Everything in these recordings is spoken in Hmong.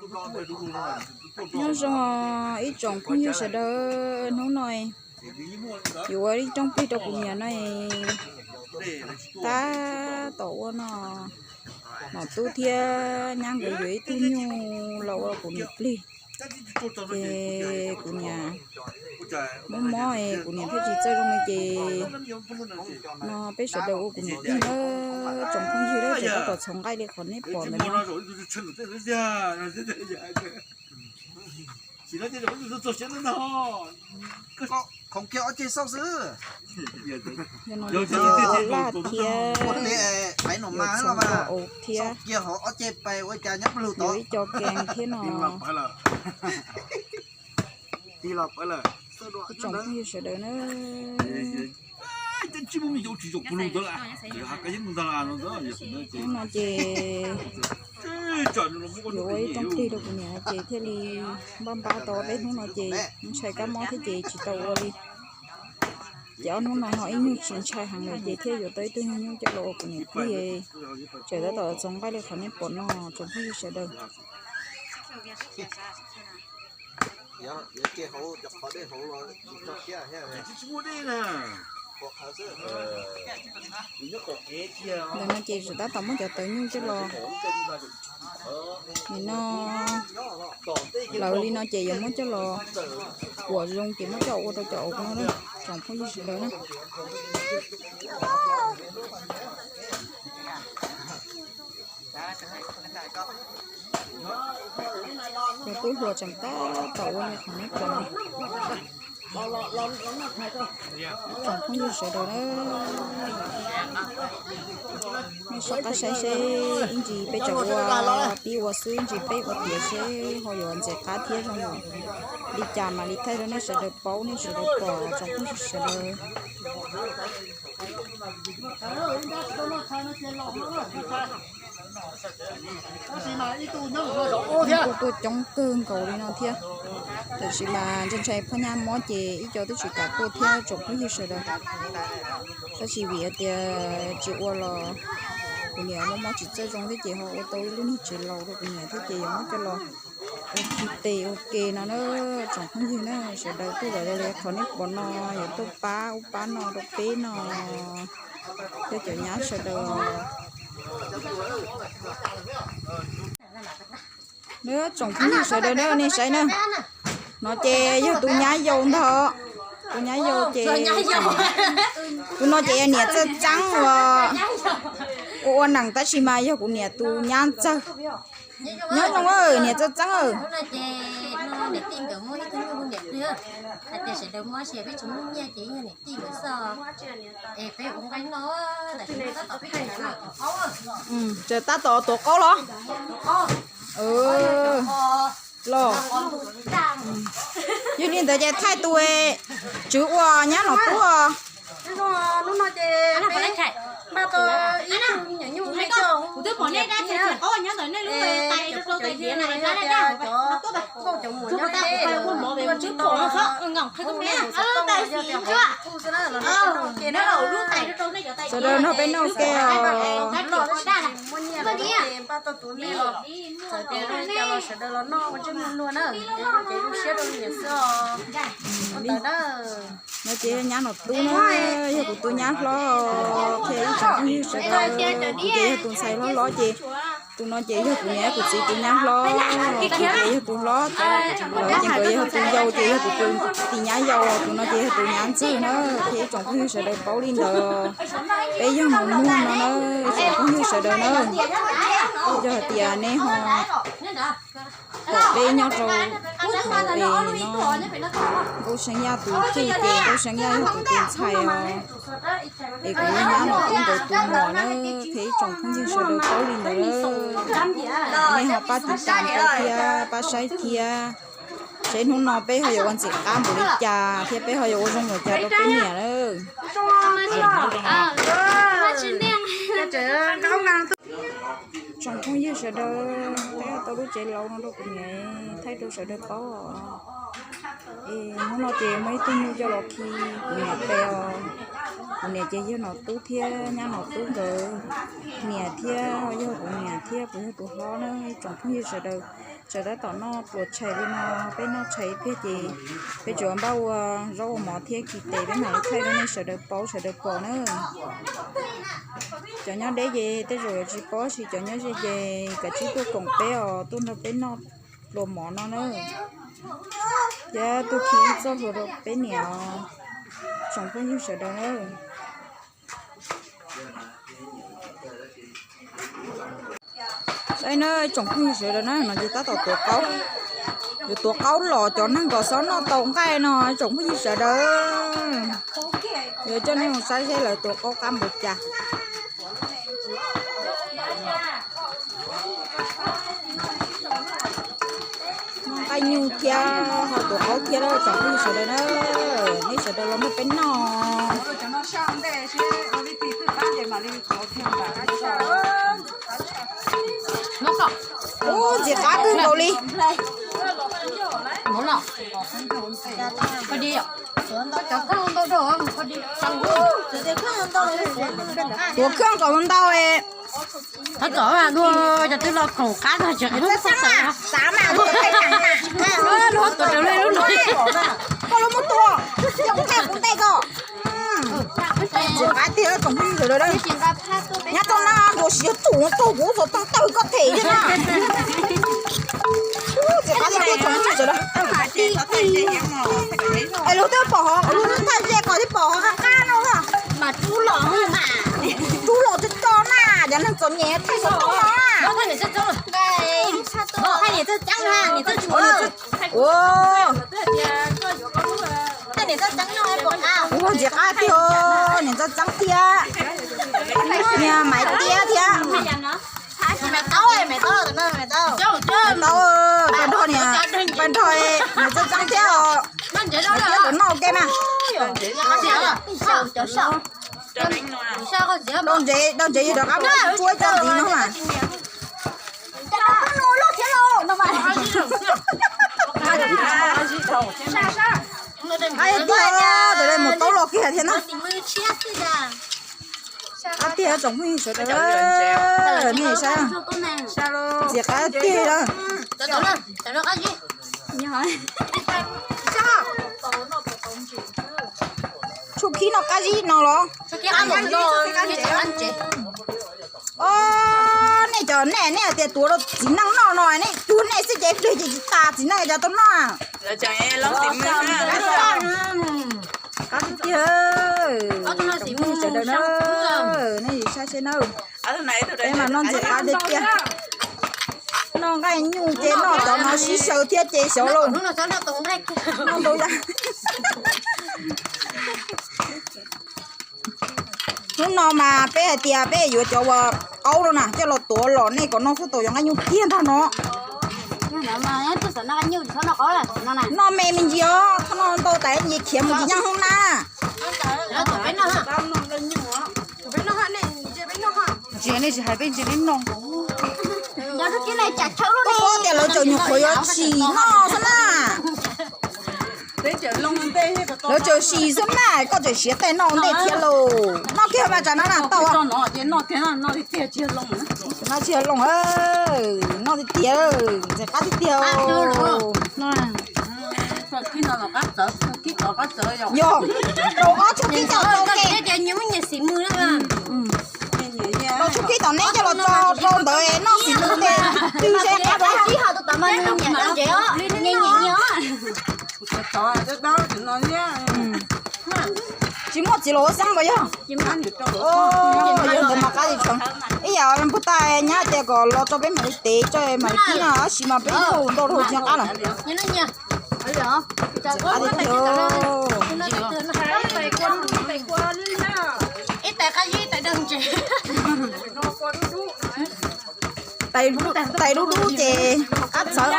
Nyob zoo ib tsoom phooj ywg sawv daws, hnub no yuav ua ib rooj plig rau kuv niam no, tab tom ua no, nom tub thiab nyab nkawd yuav ib tug nyuj los ua kuv niam plig. Ces kuv niam mob mob, kuv niam thiaj tsis txawj zoo li ces no peb sawv daws ua kuv niam plig na, tsoom phooj ywg, ces tab tom txhoov nqaij li qhov nej pom ntawd no. Khoom kiag ob ceg xauj xwb. Laj thiab, thiab, ib co kees thiab no. Tsoom phooj ywg sawv daws na, no ces yuav ua ib rooj plig rau kuv niam ces thiaj li npaj npab tau peb hnub no ces ntshai kab mob thiab ces tsis tau ua li. Ces ob hnub no ho ib nyuag tsis ntshai heev lawm ces thiaj yuav tau ib tug nyuj nyuj coj los ua kuv niam plig. Ces tab tom txhoov nqaij li qhov nej pom no, tsoom phooj ywg sawv daws. Ntawm no ces tseem tab tom muab cov tawv nyuj coj los, nim no lawv li no ces yuav muab coj los kuam zoo ces muab coj ua rau cov auv no na, tsoom phooj ywg sawv daws na. Cov tub hluas tseem tab tom ua li qhov nej pom. Tsoom phooj ywg sawv daws na, nej soj qab saib seb ib ntsis peb tseem ua pib ua xwb, ib ntsis peb ua tiav seb ho yuav ntxim qab thiab zoo li cas mam li thaij rau nej sawv daws paub nej sawv daws pom, tsoom phooj ywg sawv daws. Kuj tuaj coob kawg nkaus li no thiab, tab sis mas ntshai ntshai phoj nyab mob ces ib co twb tsis kam tuaj thiab tsoom phooj ywg sawv daws. Tab sis vim hais tias tsis ua los kuv niam mob mob tsis txawj zoo thiab ces ho ua tau ib lub niag tsev laus rau kuv niam thiab ces yuav muab coj los ua khi tes ua ke no na, tsoom phooj ywg na, sawv daws tuaj lawm li qhov nej pom no, yuav tuaj pab ub pab no rau peb no, peb cov nyab sawv daws. Tsoom phooj ywg sawv daws na, nej saib na, no ces yog tus nyab yau ntag, tus nyab yau ces, tus no ces yog niam txawj txeeb uas ua ua neeg tab sis mas yog kuv niam tus nyab ntxawg. Nyob zoo, niam txawj txeeb. Tseem tab tom tuav qaub los? Los, yog li ntawd ces thaij tus tswv ua nyab nom tub. Sawv daws nrog peb noj ke os. No ces yog nyab nom tub na, yog kuv tus nyab hlob, thiab ib tsoom phooj ywg sawv daws, kuv ces yog tus ntxhais hlob hlob ces tus no ces yog kuv niam kuv txiv tus nyab hlob, kuv ces yog tus hlob, lawv ces nkawd yog tus yau ces yog kuv tus tij nyab yau, tus no ces yog tus nyab ntxawg na, thiab ib tsoom phooj ywg sawv daws paub li ntawd. Peb yog mus muag no na, tsoom phooj ywg sawv daws na, yog hais tias nej ho pom peb nyob rau hauv es no, Nkauj Seeb Yaj tus txij ces Nkauj Seeb Yaj yog kuv tus ntxhais os, es kuv yog nyab nom tub nkawd tus muam na, thiab ib tsoom phooj ywg sawv daws paub li ntawd. Nej ho pab tiv tas rau thiab pab saib thiab, seb hnub no peb ho yuav ua ntxim qab npaum li cas thiab peb ho yuav ua zoo npaum cas rau peb niam lawm. Tsoom phooj ywg sawv daws, thaij tau lub tsev laus no rau kuv niam, thaij rau sawv daws paub os. Es hnub no ces muaj ib tug nyuj coj los khi kuv niam pes os. Kuv niam ces yog nom tub thiab nyab nom tub nkawd niam thiab yog kuv niam thiab kuv yog tus hlob na, ib tsoom phooj ywg sawv daws. Sawv tab tom noj pluas tshais li no, peb noj tshais ib pliag ces peb tsuas npaj ua zaub ua mov thiab kis tes, peb mam li thaij rau nej sawv daws paub sawv daws pom na. Cov nyob deb ces tej zaum yuav tsis paub, tab sis cov nyob ze ces kav tsij tuaj koom peb os, tuaj nrog peb noj pluas mov no na. Thiab tuaj khi ib txoj hlua rau peb niam os, tsoom phooj ywg sawv daws na. Saib na, tsoom phooj ywg sawv daws na, no ces tab tom tuav qaub, yuav tuav qaub los cov neeg kom xob noj tau nqaij no, tsoom phooj ywg sawv daws. Yuav coj nej mus saib seb lawv tuav qaub qab npaum cas. Noj nqaij nyuj thiab ho tuav qaub thiab na, tsoom phooj ywg sawv daws na, nej sawv daws los nrog peb noj. Ub, ntxim qab kawg nkaus li. Tuav khawb nkaus ntau. Qhov txom dua cov twb los khoom qab no tseem lub xab mas, xab mas, lub tuav raws li lub no. Koj lub muab tua, yog kuv qab kuv ntej koj. Ntxim qab tiag tsoom phooj ywg sawv daws. Nyab tau na, ntuas siav tus tug kuv txog tau tawg koj them thiab na. Ntxim qab tiag tsoom phooj ywg sawv daws. Es lub twb pom hov, lub thaj ze qhov twb pom hov qab qab no. Mas rub los, rub los tso tso na, cov neeg txom nyem thaij txom tau no. Ua ntxim qab tiag, niam ntxawm txeeb thiab, niag Maiv Tiab thiab. Maiv Taub, Maiv Taub, Maiv Taub, pab nrog niam, pab nrog niam ntxawm txeeb thiab os. Thiab kom noj ua ke mas. Rau ntsev, rau ntsev yog rov qab muab tsuab ib co ntxiv no mas. Qab tiag, tus li mus taub los kiag thiab na. Qab tiag tsoom phooj ywg sawv daws, nej saib, ntxim qab tiag. Tshuaj khib noj qab zib no los? Os, nej cov nej, nej hais tias tuav rau txiv neej noj no, nej cuag nej xwb ces pliag ces tsis tas txiv neej cov tau noj. Qab tiag, sawv daws na, nej saib seb na. Peb mas noj ntxim qab tiag tiag. Noj nqaij nyuj ces noj cov no sib xyaw thiab ces xyov lauj. Noj ntau yam. Hnub no mas peb hais tias peb yuav cov uas qaub no na coj los tuav los nej kom noj xub tau cov nqaij nyuj tiag ntag no. Noj me me ntsis os, txhob noj ntau tas ntsis khiav mus tsis nyob hoob na. Ntsia nej tsis hais peb ntsia nej noj. Koj paub tias lawv tseem nyuam qhuav yuav sim noj xwb na. Lawv tseem sim xwb na, koj tseem siav tais noj ntej thiab lauj. Noj kiag mas tsam no na tau. Noj tsis yog loo, noj tiag tiag, ntxim qab tiag tiag. Yog, rau ob tshuaj khib coj rau ke. Rau tshuaj khib tom neb coj los tso rau ntawd noj xim lus tes twg seb qab. Tsis muaj txiv los ua xeeb npaum yog. Yog ntawd mas qab li tshee. Ib yam npug tas nyab tias kom los tso peb mam li tev tso mam li kib no, tab sis mas peb ntau ntau rau tsis nco qab lawm. Ib tais qab zib tais dawg ntses. Tais dub dub ces qab txawv.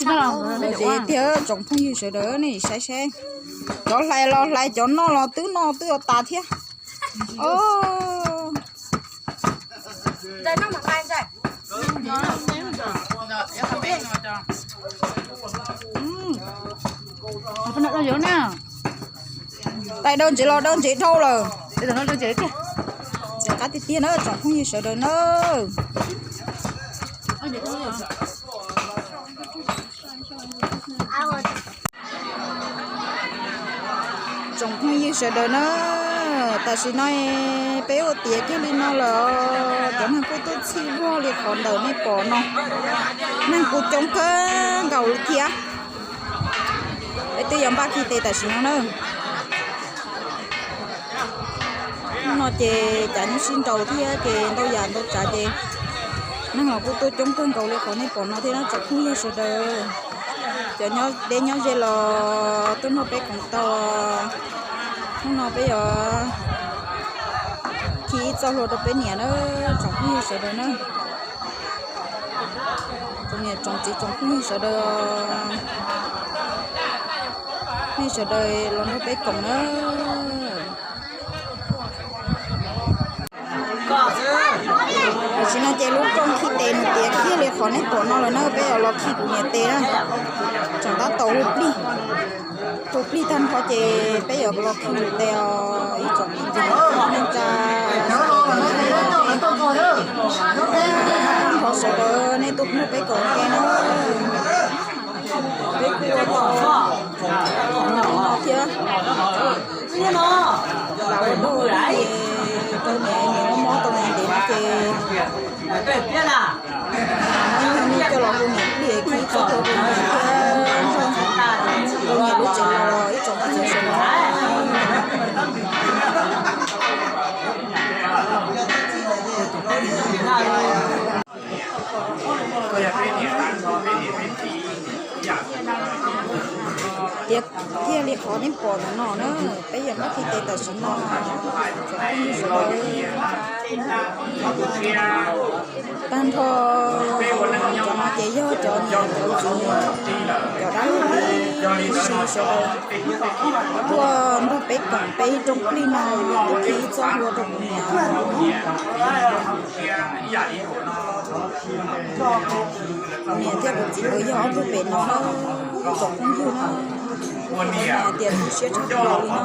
Lom zem tiag tsoom phooj ywg sawv daws nej saib seb. Cov hlais los hlais, cov noj los twb noj twb yuav tas thiab. Lom zem na. Tais daw ntsev los daw ntsev dhau lawm. Ntsev qab tiag tiag na tsoom phooj ywg sawv daws na. Tsoom phooj ywg sawv daws na, tam sim no peb ua tiav kiag li no lawm, cov neeg kuj tuaj txhij vog li qhov ntawm nej pom no. Neeg kuj coob kawg nkaus li thiab. Peb twb yuav npaj khi tes tam sim no na. Hnub no ces cas nyuaj sib nraus thiab ces ntau yam ntau tsav ces neeg los kuj tuaj coob kawg nkaus li qhov nej pom no thiab na tsoom phooj ywg sawv daws. Cov nyob deb nyob ze los tuaj nrog peb koom tau. Hnub no peb yuav khi ib txoj hlua rau peb niam na tsoom phooj ywg sawv daws na. Tsoom niam tsoom txiv tsoom phooj ywg sawv daws, nej sawv daws los nrog peb koom na. Tam sim no ces lub rooj khi tes nws tiav kiag li qhov nej pom no lawm na, peb yuav los khi kuv niam tes na. Tseem tab tom hu plig, hu plig tag nrho ces peb yuav los khi nws tes os ib tsoom niam txiv neej tsa. Nrho sawv daws nej tuaj nrog peb koom ua ke na. Peb kuj ua tau no thiab. Lam ua dog ces rau niam niam mob mob tau ntev ntev no ces muab niam coj los hu niam pliag khi txoj hlua rau niam thiab nrog hu niam lub tsev los ib tsoom phooj ywg sawv daws. Tiav kiag li qhov nej pom ntawm no na, peb yuav npaj khi tes tam sim no. Tag nrho cov no ces yog cov niam cov txiv, cov dab laug tib si sawv daws tuaj nrog peb koom peb ib rooj plig no, tuaj khi ib txoj hlua rau kuv niam. Kuv niam thiab kuv txiv nkawd yog ob tug pem no na, tsoom phooj ywg na, hais tias tu siab tshaj plaws li na.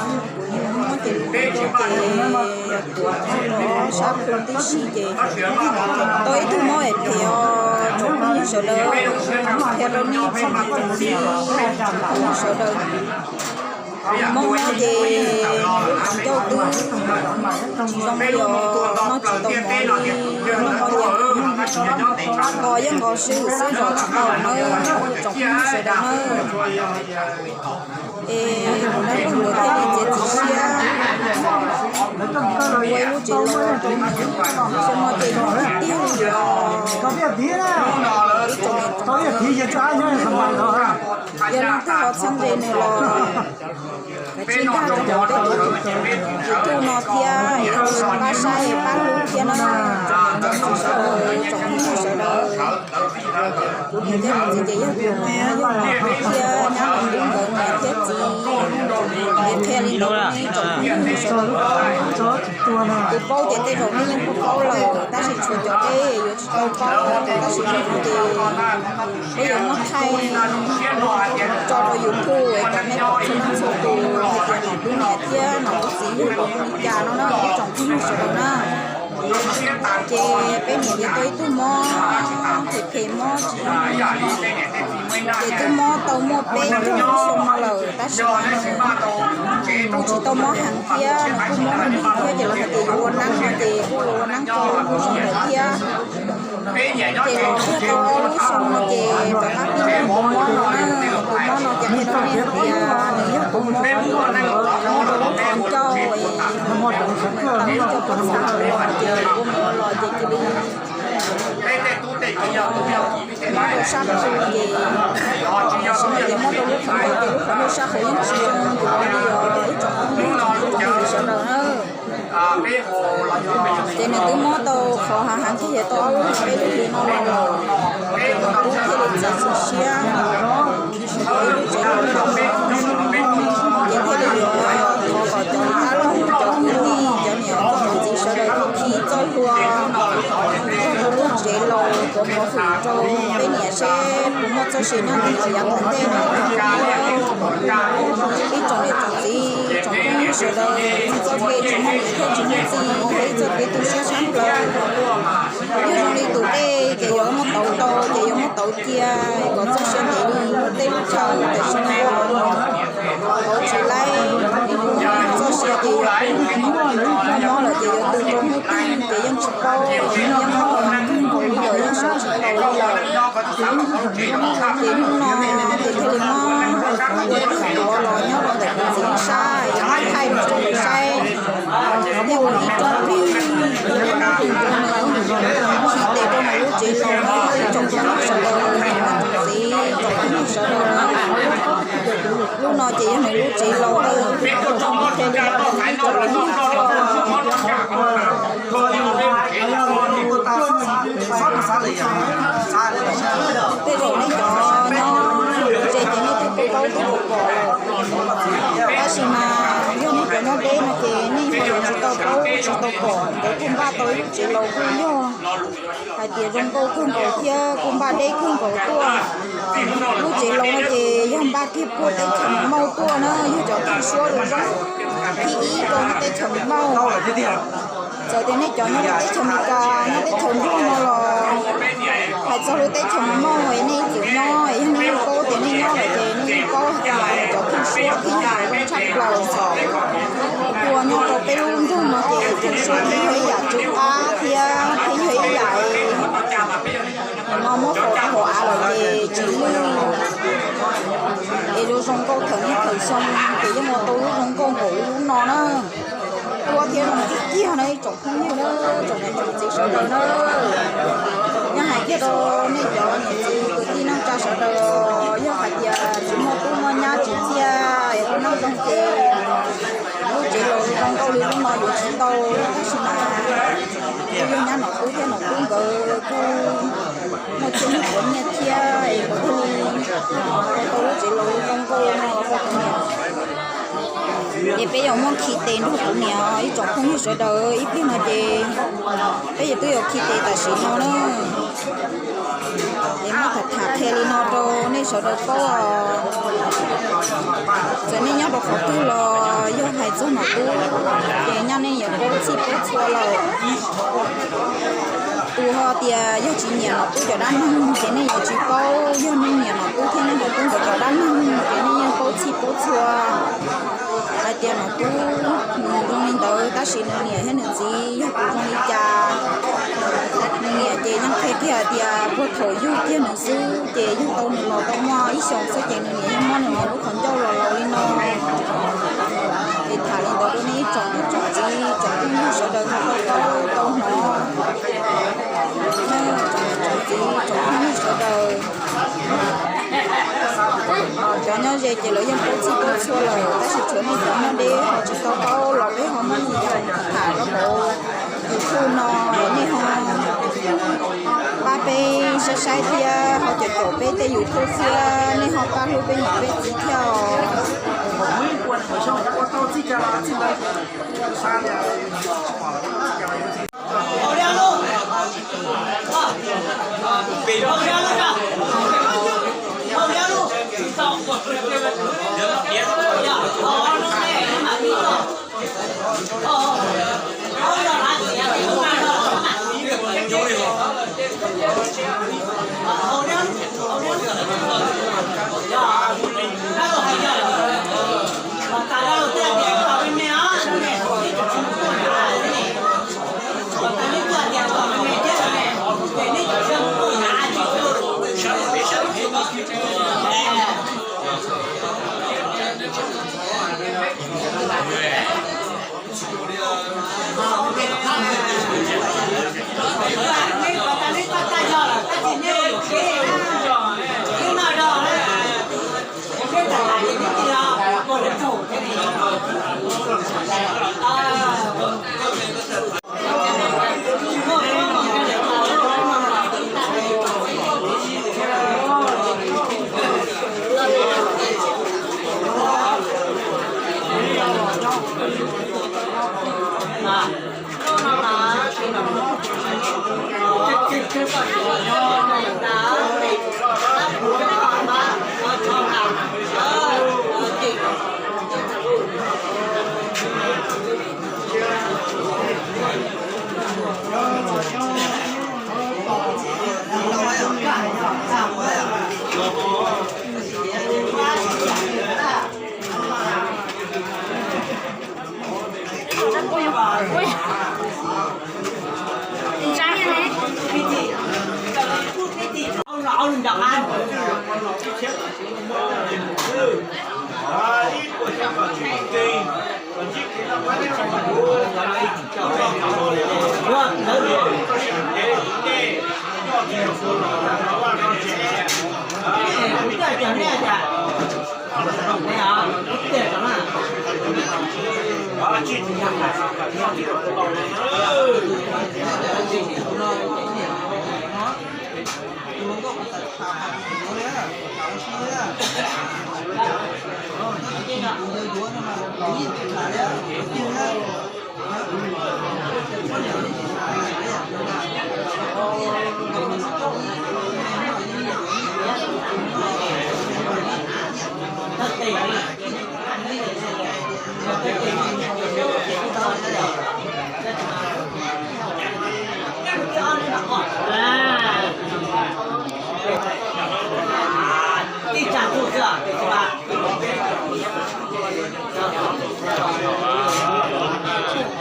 Kuv niam muab ces lus ces tuav rau sab phu tib si ces tau ib tug mob es phem os, tsoom phooj ywg sawv daws, qhia rau nej tsoom niam tsoom txiv, tsoom phooj ywg sawv daws. Mob mob ces lub qhov ncauj twb tsis zoo li os, noj tsis tau mov li, noj mov ces nqos yeej nqos swb xwb zom tsis tau na, tsoom phooj ywg sawv daws na. Es kuv dab laug nkawd thiaj li txiav txim siab ua ib lub tsev los rau nws, xyoo no ces nws tiag tiag li os. Ib tsoom niam tsoom txiv, yog leej twg ho txheeb ze nws los kav tsij nkag rau hauv peb tus YouTube no thiab es pab saib pab hlub thiab na, tsoom niam tsoom txiv sawv daws, tsoom phooj ywg sawv daws. Kuv niam thiab kuv txiv ces yog tus no yog los qhia nyab los hlub nkawd niam thiab txiv, es qhia li ntawd rau nej tsoom phooj ywg sawv daws. Kuv paub ces tej zaum nej yeej paub paub lawm, tab sis tshuav cov peb yuav tsis tau paub, tab sis hnub no ces peb yuav muab thaij tso rau YouTube es kom nej pom txhua leej txhua tus hais tias nom hlub niam thiab nom hlub txiv yog li cas no na ib tsoom phooj ywg sawv daws na. Ces peb niam tias tau ib tug mob phem phem mob tsis zoo, ces twb mob tau muaj peb lub xyoo no lawm tab sis mas nws kuj tsis tau mob heev thiab, nws kuj mob me me thiab ces lawv hais tias yuav ua neeb no ces kuj ua neeb tau lub xyoo lawm thiab. Ces los kiag tau ob lub xyoo no ces rov qab pib muaj tus mob no na, tus mob no ces qhia rau nej tias nws yog tus mob, mob rau lub qhov ncauj, mob rau lub qhov ncauj, ces ua mus ua los ces cia li mob rau sab phu ces, tab sis mas ces mob rau lub qhov ncauj ces lub qhov ncauj sab hauv yeej tsis zoo nkaus li os ib tsoom phooj ywg sawv daws na. Ces nws twb mob tau qhov hav heev thiab, tau ob lub peb lub hlis no los, ces nws twb thiaj li txiav txim siab ua ib lub tsev los rau nws, ces thiaj li yuav thov kom cov dab laug cov kwv tij cov niam cov txiv sawv daws khi txoj hlua rau lub tsev los tuav mov hwm rau peb niam seb puas muaj txoj sia nyob ntawm yav tom ntej no. Ib tsoom niam tsoom txiv, tsoom phooj ywg sawv daws, txoj kev tsis muaj niam thiab tsis muaj txiv yog ib txoj kev tu siab tshaj plaws. Yog zoo li tus dej ces yuav muab tauv tau, ces yuav muab tauv cia kom txoj sia ntev li tej lub chaw, tam sim no tauv tsis laib, txoj sia ces yuav mob lawm ces yuav tu rau hnub twg ces yeej tsis paub, yeej mob kawg nkaus li lawm, yeej sawv tsis tau li lawm. Ces hnub no ces thiaj li muab ua tus duav los nyob rau ntawm kuv txiv sab, muab thaij rau saib, thiaj ua ib rooj plig, ib rooj plig rau nws, tsis tes rau nws lub tsev laus na, ib tsoom phooj ywg sawv daws, txiv, tsoom phooj ywg sawv daws na. Lub no ces yog nws lub tsev laus na, thiaj li ib tsoom phooj ywg Tej zaum nej cov nyob ze ces nej twb paub twb pom lawm, tab sis mas yog nej cov nyob deb no ces nej ho yuav tsis tau paub tsis tau pom. Nkawd kuj npaj tau ib lub tsev laus kuj yog hais tias zoo nkauj kawg nkaus thiab kuj npaj deb kawg nkaus tuaj. Lub tsev laus no ces yog npaj kiag puag teb chaws Mauj tuaj na, yog cov thawj suab zoo zoo thib ib rau teb chaws Mauj. Txawm tias nej cov nyob teb chaws Amelikas, nyob teb chaws Nplog no los, hais txog lub teb chaws Mauj es nej ib txwm nyob, yog nej yeej paub tias nej nyob lawm ces nej yeej paub tias cov thawj suab thiab yog cov zoo tshaj plaws. Ua nyob rau peb lub nroog no ces thawj suab thiab yog ib yam tsw qab thiab, thiab yog ib yam no muab faus rau hauv av lawm ces tsis lwj. Es zoo zoo nkauj thaum niaj thaum xyoo ces yeej ua tau lub zoo nkauj npaum li lub no na. Tuaj thiab zoo kiag kiag na ib tsoom phooj ywg na, tsoom niam tsoom txiv sawv daws na. Nyob hais kiag rau nej cov niam txiv kwv tij neej tsa sawv daws, yog hais tias tsis muaj tub muaj nyab tsis txiaj es ua neej zoo ces lub tsev laus zoo nkauj li lub no yuav tsis tau, tab sis mas kuj yog nyab nom tub thiab nom tub nkawd kuj muaj txiaj muaj nyiaj thiab es nkawd thiaj li ua tau lub tsev laus zoo nkauj no rau kuv niam. Ces peb yuav muab khi tes nrog kuv niam, ib tsoom phooj ywg sawv daws, ib pliag no ces peb yuav twb yuav khi tes tam sim no na. Es muab tham tham qhia li no rau nej sawv daws paub os. Txawm nej nyob rau qhov twg los yog hais txog nom tub ces nyaj nej yuav paub txhij paub txhua lawm. Tus ho tias yog tsis nyiam nom tub cov dab neeg ces nej yuav tsis paub, yog nej nyiam nom tub thiab nej nyiam tub ntawd cov dab neeg ces nej yeej paub txhij paub txhua. Hais tias nom tub nws zoo li ntawd tab sis nws niam thiab nws txiv yog tus zoo li cas. Nws niam ces yeej qhia kiag hais tias puag thaum yug kiag nws xwb ces yug tau nws los tau muaj ib xyoos xwb ces nws niam yeej muab nws niam lub qhov ncauj los laus li no. Es tham li ntawd rau nej ib tsoom niam tsoom txiv tsoom phooj ywg sawv daws tau paub tau hnov. Tsoom niam tsoom txiv tsoom phooj ywg sawv daws, cov nyob ze ces lawv yeej paub txhij paub txhua lawm, tab sis tshuav nej cov nyob deb ho tsis tau paub los peb ho muab li cas tham rau hauv YouTube no, nej ho pab peb saib saib thiab ho caum caum peb tej YouTube thiab, nej ho pab hlub peb niam peb txiv thiab os.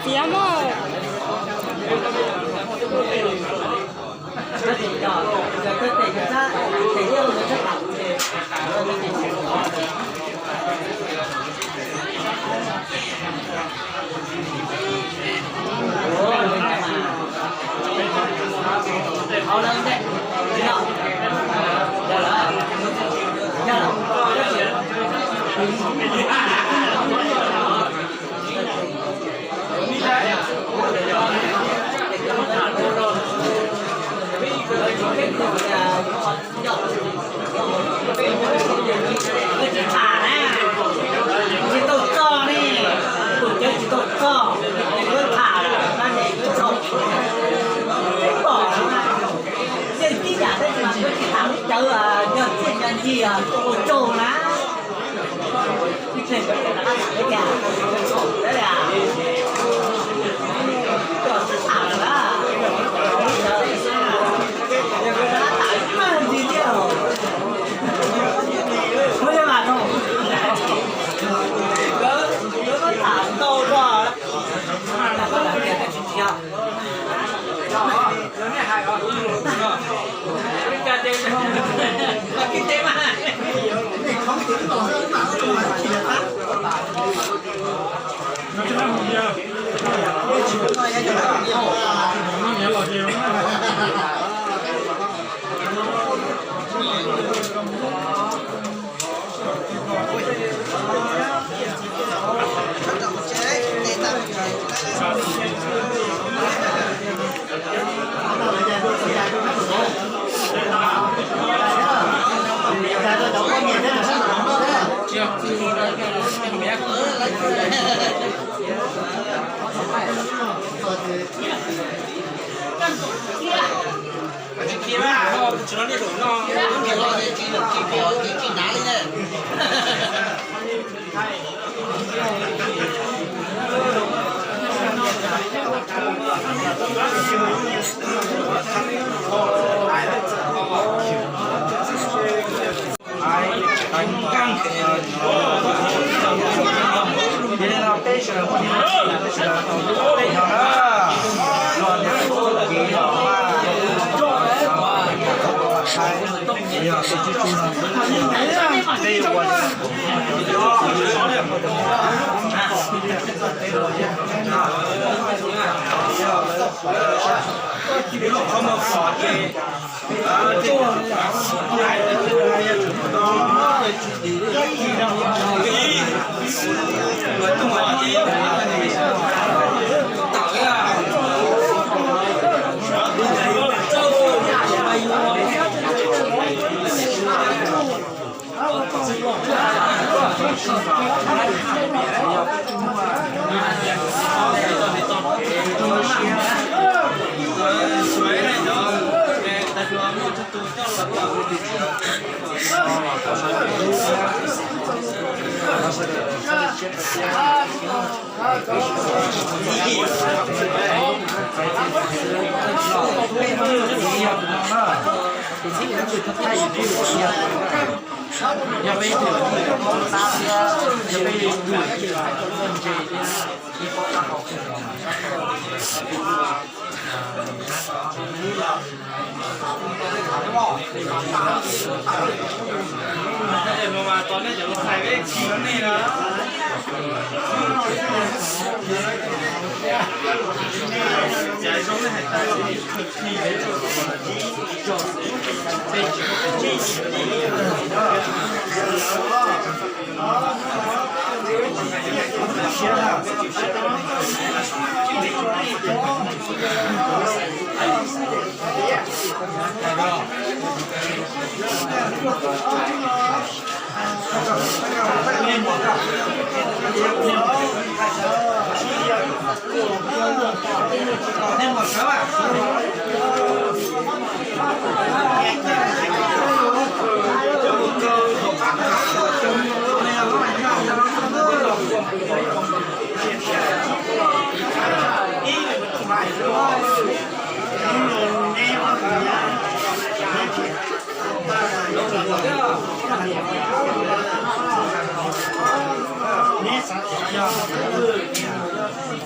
Txiav mog. Tsis tau txog ne, tus cawv tsis tau txog, wb tham lawm, pom yeej tib yam tab sis mas koj tsis tham lub cawv yog txiaj yog ntsig ua tsaug na.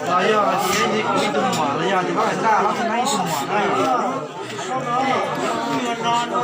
Los yog hais tias kuv ib tug muam los yog tias pab hais tag los tsis neeb ib tug muam na.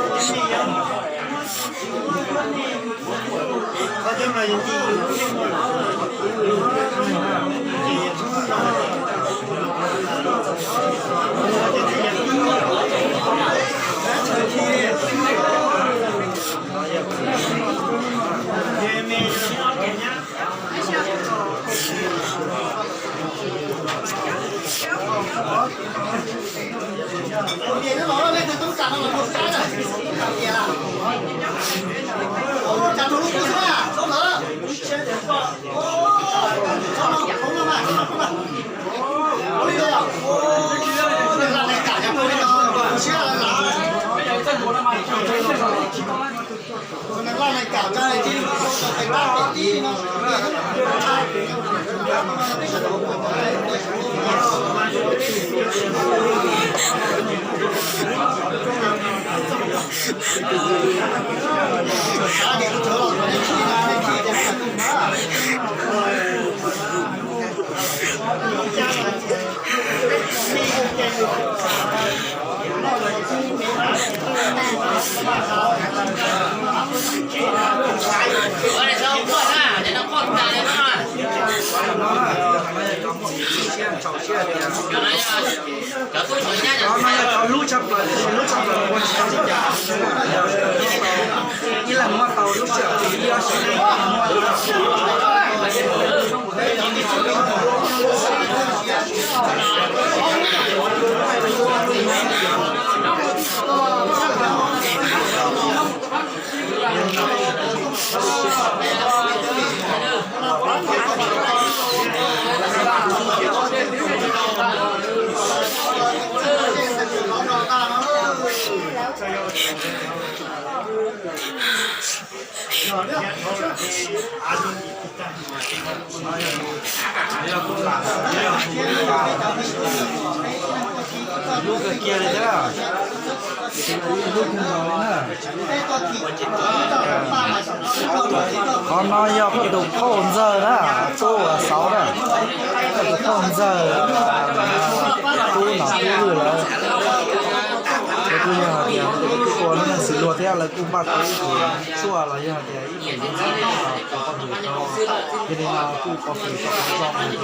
Cov no yog cov hlub tshaj plaws, lub tshaj plaws ua tsis tau li cas. Ib leeg muab tau lub sij hawm ib ob xyoos muab tau. Lub kawg kiag li thiab. Qhov no yog tus phauj ntxawg na, tub uas xauv na, tus phauj ntxawg tub nom tub lwj lawm. Ces kuj yog hais tias kuj ua lub neej xws luag thiab lawv kuj npaj tau ib tug tshuaj los yog hais tias ib tug ntxhais los ua pov hwm rau, yog li no kuj pov hwm rau qhov zoo.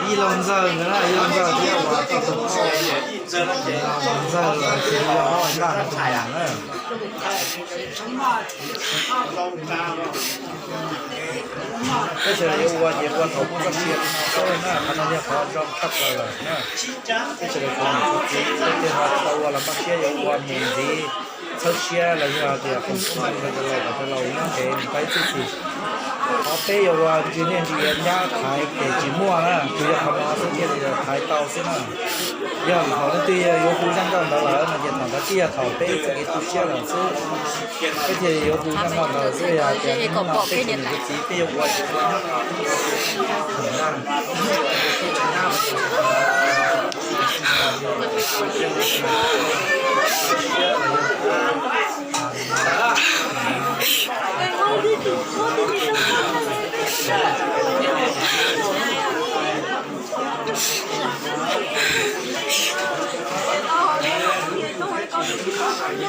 Ib los ntxawg ntawd na, ib los ntxawg thiab uas tau tus phauj ntxawg los ces yog hauj ntaj tus nus na. Teb chaws yuav ua ces ua thaum muaj txoj sia li no xwb na, qhov no yog qhov zoo tshaj plaws lawm na. Teb chaws yuav tau mus txog txiv, tej ho tsis tau ua los npaj siab yuav ua mus ntxiv, txhawb siab los yog tias foom koob hmoov rau cov laus kom cov laus nyob ntev mus tau ib txhis. Qhov peb yuav ua ntsis niaj ntsis yuav nyab thaiv ces tsis muaj na, tsuas yog qhov no xwb thiaj li thaiv tau xwb na. Yog thaum leej twg yuav hu zaj nkauj ntawd lawm no ces thaum ntawd twb yog thaum peb txoj kev tu siab lawm xwb. Peb thiaj yuav hu zaj nkauj ntawd xwb, yog tias hnub no peb tsis muaj txiv peb yuav ua tsis tau nyob no. Koj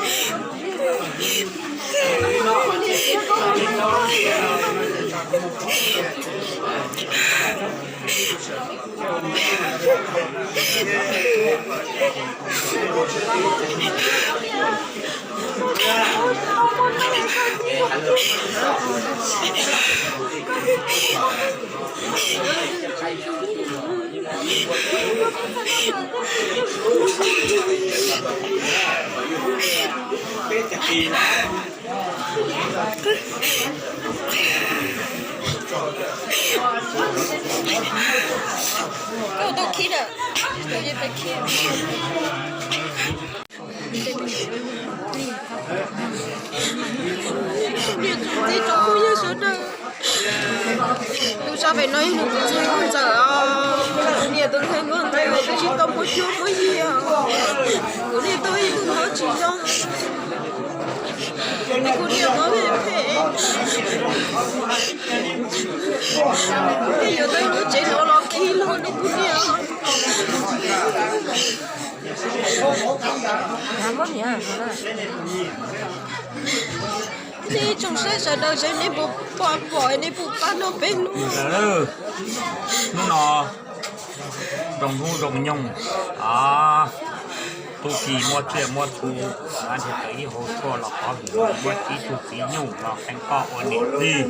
tau khib lawm, koj yeej pab khib. Niam txiv tsoom phooj ywg sawv daws, tus sab pem no yog nws tus ntxhais nkauj ntxawm os, niam tus ntxhais nkauj ntxawm twb tsis tau muaj cuab muaj yig os, kuv niam tau ib tug hlob tsis zoo, kuv niam mob phem phem, yuav tau lub tsev no los khi los nws kuv niam. Nej tsoom saib sawv daws seb nej puas pom, pom nej puas pab nrog peb hlub. Hnub no zoo hnub zoo nyoog, tub ki muaj tsiaj muaj txhu, nrhiav tau ib hau tshuaj los qhov vim muaj tib tug txiv nyuj los qee koj ua niam tij.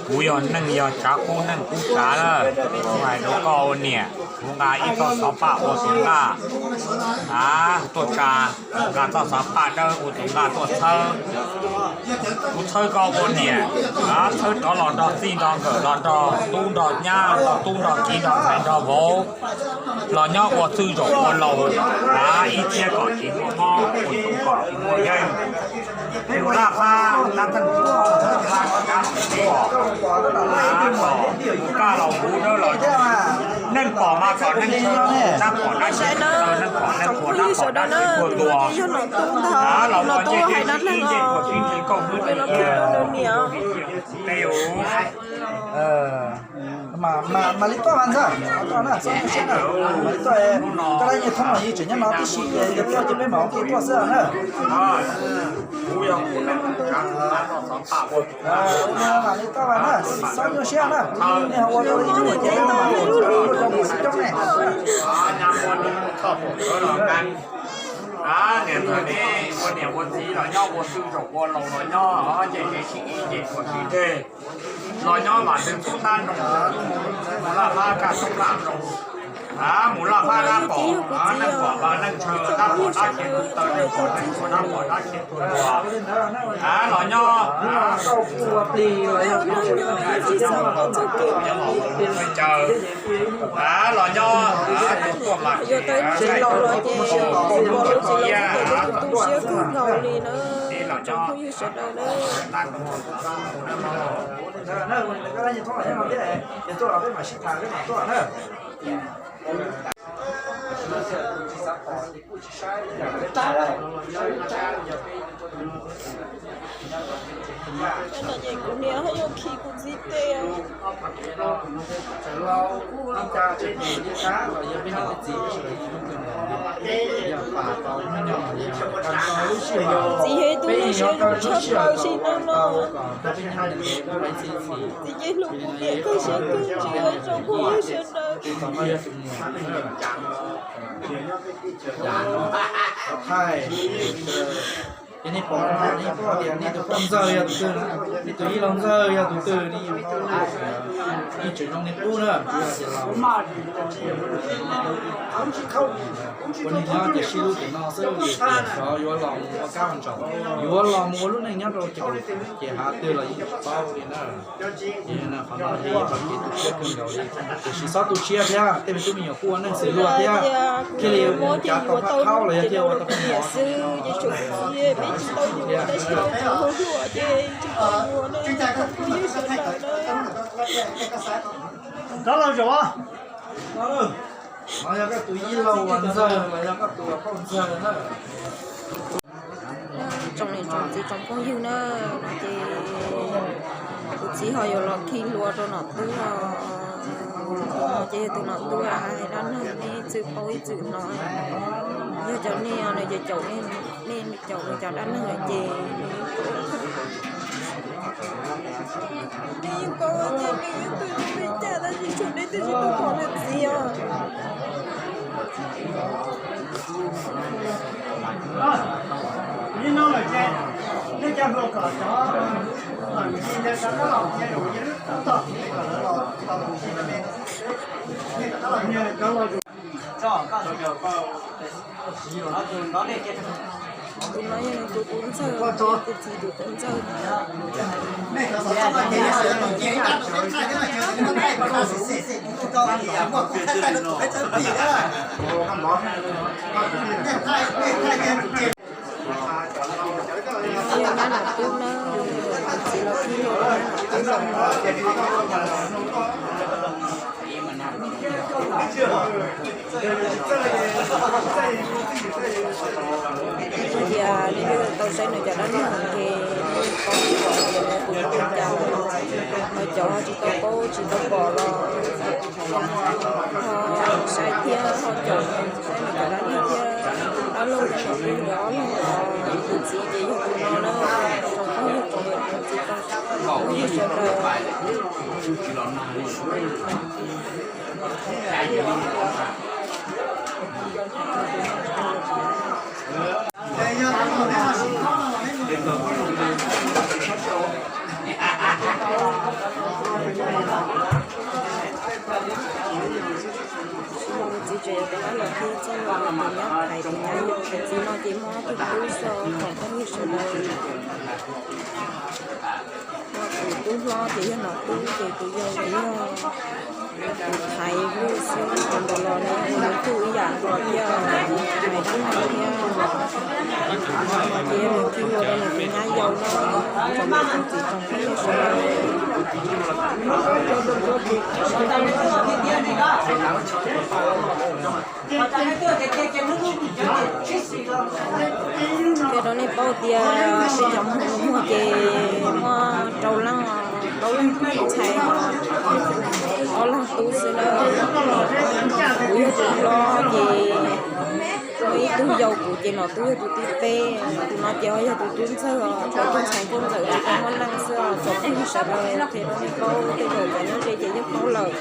Kuv yog neej yog tsav qub neej qub tsav lawm, kuv hais rau koj ua niam, kuv nqa ib txoj xov paj ua tus nqaj, a, tuaj tsa, nqa txoj xov paj dawb ua tus nqaj tuaj txhawb. Kuv txhawb koj ua niam, a, txhawb rov los nrog txij nrog nkawm los nrog tub nrog nyab, nrog tub nrog kiv nrog ntxhais nrog vauv, los nyob ua txwj zaum ua laus, a, ib txhiab kom tsis muaj mob, ua txuj kom tsis muaj yeej. Mus laj qab, laj qab, mus kaj los huv dawb los zoo. Neej pom mas pom neej tshaw, dab pom dab tsi, neej pom neej qhuav, dab pom dab tsi tuag tuag. Los ua ncej ncej tsis ntsig kauj hwb tiag. Mas li tuaj mas ntxawg, tuaj na, xob nyuaj siab na. Mas li tuaj, koj dab nyiag thoob los yeej tseem nyob no tib si, yog tuaj ces peb mam ua ke tuaj xwb na. Mas li tuaj mas na, xob nyuaj siab na. Nej ho ua tau ib tug ces peb mam ua tau cov mus xwb coob ne. Niam ntxawm ne, ua niam ua txiv los nyob ua txwj zaum ua laus los nyob, nce kev sib ib nce tuam sib deg, los nyob vam ntsws tub tab nroo, mus laj qab kaj toob laj nroo, mus laj qab dab pom, neej pom neej tshaw, dab pom dab khiav tus taw, neej pom neej tshaw, dab pom dab khiav tus luas, los nyob caw, los nyob tuaj mas kauj lub txiv iab, los nyob Kuv niam yuav khi kuv ntxiv tes. Txiv yog ib tug neeg siab zoo tshaj plaws sim neej no. Txiv yeej hlub kuv niam kawg siab kawg ntsws tsoom phooj ywg sawv daws. Ces nej pom, nej pom tias nej tus poj ntxawg yog tus twg, nej tus yij laug ntxawg yog tus twg, nej yeej tau, yeej tseem zoo nej qub na, tsis yog tias laus. Ua neeg nyob ces sib hlub tim no xwb, tiam sis xyov yuav los mus ua kab ua ntsaum, yuav los mus ua lub neej nyob rau caum ces hav twg los yeej tsis paub li na. Qhov no yog ib qhov kev tu siab kawg nkaus li, tiam sis txhob tu siab thiab, tej me tub me nyuam kuj ua neej xws luag thiab, thiaj li mus cav tau qab qhaub los yog thiaj ua tau pheej mov xwb. Rov los zaum, no yog koj tus yij laug ntxawg los yog koj tus poj ntxawg na. Tsoom niam tsoom txiv tsoom phooj ywg na, no ces kuv txiv ho yuav los khi hlua rau nom tub os. Tus no ces yog tus nom tub hais dab neeg nej txwm paub ib txwm hnov, yog cov nej no ces caum nej Nej caum cov dab neeg lawm ces nej yeej paub tias nej yeej tug zoo li cas tab sis tshuav nej twb tsis tau pom nws txiv os. Tus no yog nws tus tub ntxawg, tus txiv tus tub ntxawg. Tus no yog nyab Nom Tub na, tus txiv los khib los nyab Nom Tub. Yog tias nej tau saib nws cov dab neeg ces nej paub tias nws tus ntxawg cas, ho cov ho tsis tau paub tsis tau pom los ho saib thiab ho caum saib nws cov dab neeg thiab. Dab laug yog Nom Tub, nkawd ob leeg, tus txiv ces yog tus no na. Tsoom phooj ywg tsoom niam tsoom txiv tsoom phooj ywg sawv daws. Txiv tseem yuav rov qab los qhia txog tus nyab Thaiv tus nyab Yau. Tus txiv no ces muaj ob tug tub xwb, tsoom phooj ywg sawv daws. Tus tub hlob ces yog Nom Tub, ces tus yau ces yog Thaiv Vwj xwb. Qhov ntawd los nws yog ib yam nkaus thiab, Thaiv Vwj thiab. Ces yog nws tig hluas rau nws tus nyab Yau no, tsoom niam tsoom txiv tsoom phooj ywg sawv daws. Qhia rau nej paub tias peb cov muag ces muaj rau leej, plaub leej ntxhais, ob leeg tub xwb na. Kuv yog tus hlob ces muaj ib tug yau, kuv ces Nom Tub yog tus thib peb. Tus no ces ho yog tus tub ntxawg, tshuav tus ntxhais nkauj ntxawm tsis tau muaj neej xwb os. Tsoom phooj ywg sawv daws, qhia rau nej paub, tej zaum cov nyob ze ces yeej paub lawm.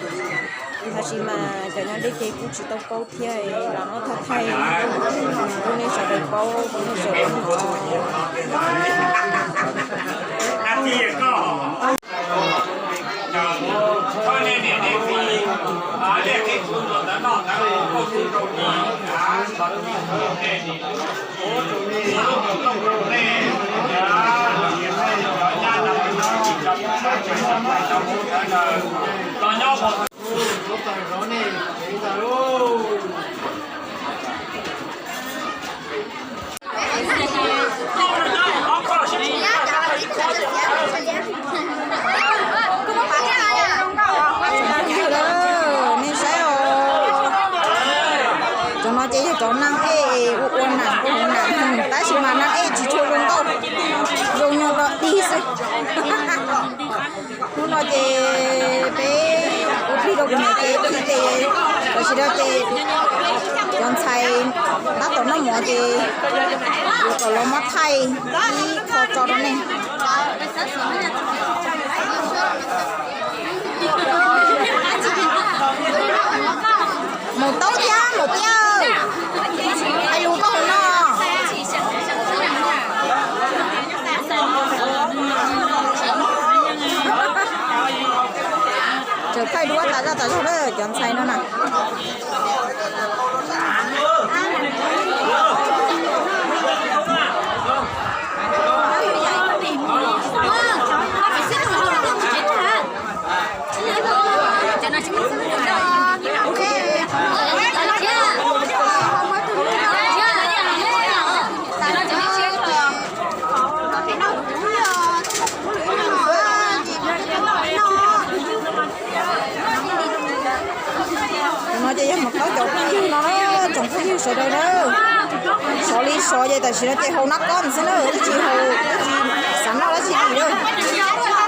Tab sis mas cov nyob deb ces kuj tsis tau paub thiab, los muab thaij thaij rau nej sawv daws paub, rau nej sawv daws hnov. Nej saib os, cov no ces yog cov neeg ej ua ua nam ua hauv nam, tab sis mas neeg ej tsis tshua zoo nkauj, zoo nyuag dog dig xwb. Hnub no ces peb ua plig rau kuv niam kev plig ces tam sim no ces cov ntxhais tab tom noj mov ces yuav kom los muab thaij ib qho tso rau nej. Mus tau thiab mus tiag, hais lus rau hauv no. Tseem thaij duab tas zaj tas zog lawm cov ntxhais no na. Tus no ces yog mus qab cov phooj ywg no na, tsoom phooj ywg sawv daws na. Sov li sov ces tam sim no ces haus nab kob xwb na, twb tsis haus, twb tsis xav noj dab tsi li lawm,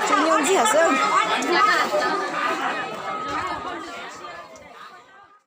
tsis nyuaj ntxiag xwb.